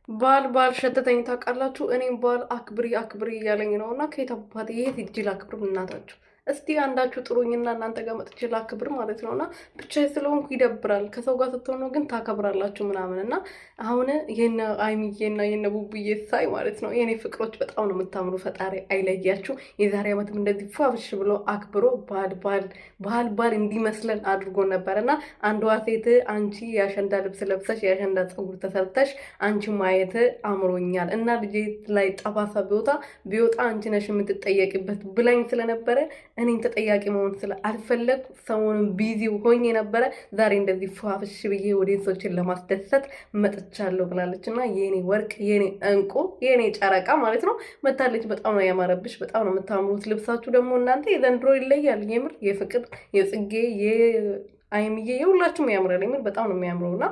ባል ባል ሸተተኝ ታውቃላችሁ። እኔም ባል አክብሪ አክብሪ እያለኝ ነው እና ከየት አባቴ የት ሂጅ ላክብር? እናታችሁ እስቲ አንዳችሁ ጥሩኝና እናንተ ጋር መጥቼ ላክብር ማለት ነው። እና ብቻ ስለሆንኩ ይደብራል። ከሰው ጋር ስትሆኑ ግን ታከብራላችሁ ምናምን። እና አሁን የነ አይሚዬና የነ ቡቡዬ ሳይ ማለት ነው የኔ ፍቅሮች በጣም ነው የምታምሩ። ፈጣሪ አይለያችሁ። የዛሬ ዓመትም እንደዚህ ፏብሽ ብሎ አክብሮ ባል ባል ባል ባል እንዲመስለን አድርጎ ነበር። እና አንዷ ሴት አንቺ የአሸንዳ ልብስ ለብሰሽ የአሸንዳ ፀጉር ተሰርተሽ አንቺ ማየት አምሮኛል እና ልጄ ላይ ጠባሳ ቢወጣ አንቺ ነሽ የምትጠየቂበት ብላኝ ስለነበረ እኔን ተጠያቂ መሆን ስላልፈለግኩ ሰሞኑን busy ሆኜ ነበረ። ዛሬ እንደዚህ ፏፍሽ ብዬ ወደ ሰዎችን ለማስደሰት መጥቻለሁ ብላለች እና የኔ ወርቅ፣ የኔ እንቁ፣ የኔ ጨረቃ ማለት ነው መታለች። በጣም ነው ያማረብሽ፣ በጣም ነው የምታምሩት። ልብሳችሁ ደግሞ እናንተ የዘንድሮ ይለያል። የምር የፍቅር፣ የጽጌ፣ አይምዬ የሁላችሁም ያምራል። የምር በጣም ነው የሚያምረው። እና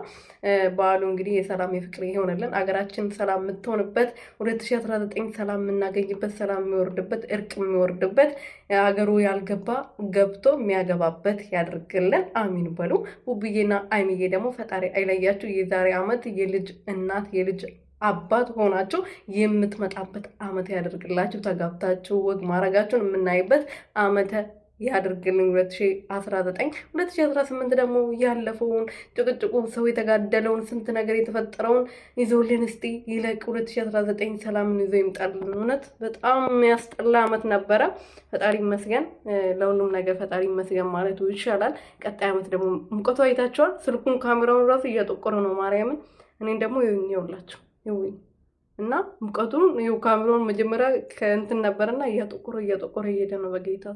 በዓሉ እንግዲህ የሰላም የፍቅር ይሆንልን። አገራችን ሰላም የምትሆንበት፣ 2019 ሰላም የምናገኝበት፣ ሰላም የሚወርድበት፣ እርቅ የሚወርድበት፣ ሀገሩ ያልገባ ገብቶ የሚያገባበት ያድርግልን። አሚን በሉ። ቡብዬና አይምዬ ደግሞ ፈጣሪ አይለያችሁ። የዛሬ ዓመት የልጅ እናት የልጅ አባት ሆናችሁ የምትመጣበት ዓመት ያደርግላችሁ። ተጋብታችሁ ወግ ማድረጋችሁን የምናይበት ዓመተ ያድርግልኝ። 2019 2018 ደግሞ ያለፈውን ጭቅጭቁ፣ ሰው የተጋደለውን፣ ስንት ነገር የተፈጠረውን ይዞልን እስቲ ይለቅ። 2019 ሰላምን ይዞ ይምጣልን። እውነት በጣም የሚያስጠላ ዓመት ነበረ። ፈጣሪ ይመስገን ለሁሉም ነገር፣ ፈጣሪ ይመስገን ማለቱ ይሻላል። ቀጣይ ዓመት ደግሞ ሙቀቱ አይታችኋል። ስልኩን ካሜራውን ራሱ እያጠቆረ ነው ማርያምን። እኔን ደግሞ ይኸውላችሁ ይኸውኝ እና ሙቀቱን ይኸው ካሜራውን መጀመሪያ ከእንትን ነበረና እያጠቆረ እያጠቆረ እየሄደ ነው በጌታ።